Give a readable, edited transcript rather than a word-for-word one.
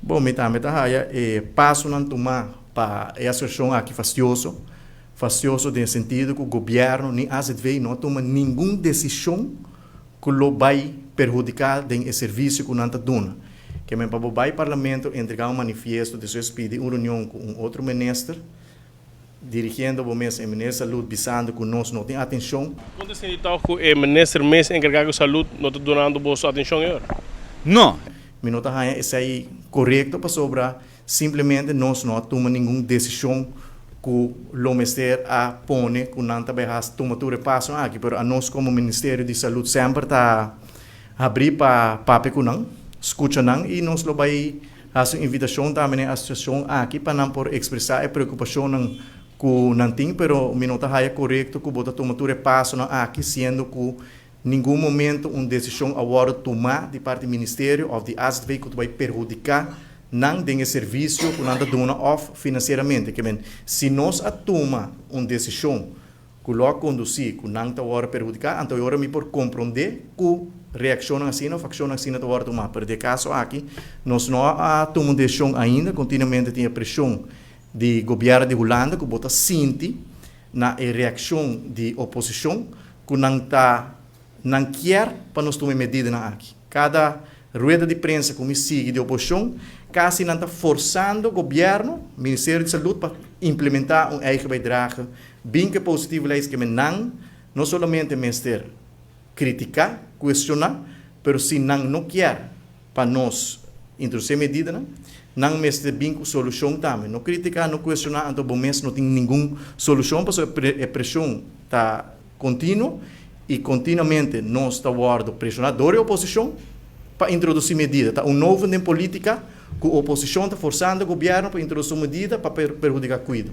Bon, mi tambe ta haya e pasonan tumá pa e asosiashon aki fastioso. Fastioso den sentido ku gobièrnu ni AZV no a tuma ningun desishon ku lo bai perhudiká den e servisio ku nan ta duna. Ke men pa bo bai parlamento entregá un manifiesto despues pidi un reunion ku un otro minister, dirigiendo bo mes e minister salud bisando ku nos no tin atenshon. Kon ta sinti tòg ku e minister mes enkargá ku salud no ta dunando boso atenshon e ora? No. Mi no ta haña esei korekto pasobra simplemente nos no a tuma ningun desishon ku lo mester a pone ku nan ta bai hasi tuma tur e paso aki. Pero anos komo Ministerio di Salud semper ta habrí pa papia ku nan, skucha nan i nos lo bai hasi un invitashon tambe na e asosiashon aki pa nan por ekspresá e preokupashonnan ku nan tin. Pero mi no ta haya korekto ku bo ta tuma tur e pasonan aki siendo ku ningun momento un desishon a wòrdu tumá di parti ministerio òf di azv ku ta bai perhudiká nan den e servisio ku nan ta duna òf finansieramente. Ke men, si nos a tuma un desishon ku lo a kondusí ku nan ta wòrdu perhudiká, anto e ora mi por komprondé ku reakshonnan asina òf akshonnan asina ta wòrdu tumá. Pero di e kaso aki nos no a tuma un desishon ainda, kontinuamente tin e preshon di gobièrnu di Hulanda ku bo ta sinti na e reakshon di oposishon ku nan ta nan kier pa nos tuma e medidanan aki. Kada rueda di prensa ku mi sigui di oposishon kasi nan ta forsando gobièrnu, Ministerio di Salud pa implementá un eigen bijdrage bin ku e positieve lijst ke men nan no solamente mester kritiká, kuestioná, pero si nan no kier pa nos introdusí e medidanan, nan mester bin ku solushon tambe. No kritiká, no kuestioná, anto bo mes no tin ningun solushon pasobra e preshon ta kontinuo i kontinuamente nos ta wòrdu preshoná dor e oposishon pa introdusí medida. Ta un noven den polítika ku oposishon ta forsando gobièrnu pa introdusí un medida pa perhudiká kuido.